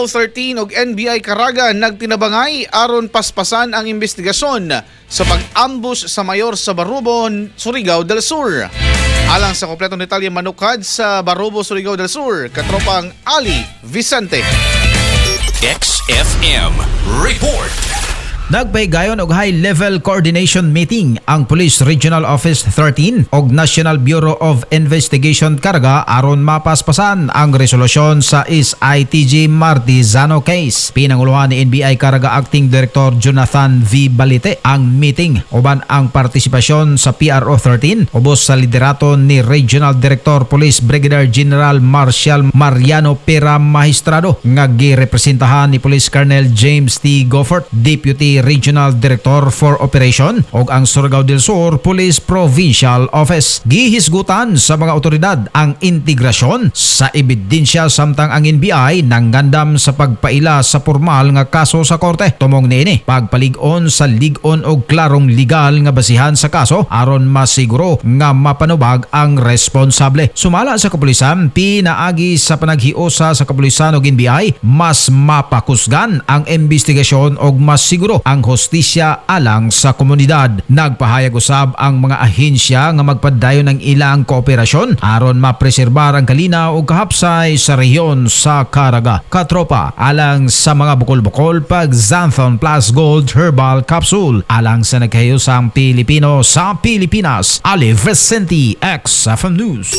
PRO 13 ug NBI Caraga nagtinabangay aron paspasan ang investigasyon sa pag-ambush sa mayor sa Barobo, Surigao del Sur. Alang sa kompletong detalye, manukad sa Barobo, Surigao del Sur, katropang Ali Vicente. XFM Report. Nagpaygayon og high-level coordination meeting ang Police Regional Office 13 og National Bureau of Investigation Caraga aron mapaspasan ang resolusyon sa SITG Martizano case. Pinanguluhan ni NBI Caraga Acting Director Jonathan V. Balite ang meeting, uban ang partisipasyon sa PRO 13 ubos sa liderato ni Regional Director Police Brigadier General Marshal Mariano Pera Magistrado nga girepresentahan ni Police Colonel James T. Goffert, Deputy Regional Director for Operation, ug ang Surigao del Sur Police Provincial Office. Gihisgutan sa mga otoridad ang integrasyon sa ebidensya samtang ang NBI nangandam sa pagpaila sa formal nga kaso sa korte. Tumong niini pagpalig-on sa lig-on og klarong legal nga basihan sa kaso aron masiguro nga mapanubag ang responsable. Sumala sa kapulisan, pinaagi sa panaghiusa sa kapulisan ug NBI, mas mapakusgan ang investigasyon og masiguro ang hustisya alang sa komunidad. Nagpahayag usab ang mga ahensya nga magpadayon ng ilang kooperasyon aron mapreserbar ang kalinaw ug kahapsay sa rehiyon sa Caraga. Katropa, alang sa mga bukol-bukol, pag Xanthone Plus Gold Herbal Capsule, alang sa nagkahiyusang Pilipino sa Pilipinas. Ali Vicente, XFM News.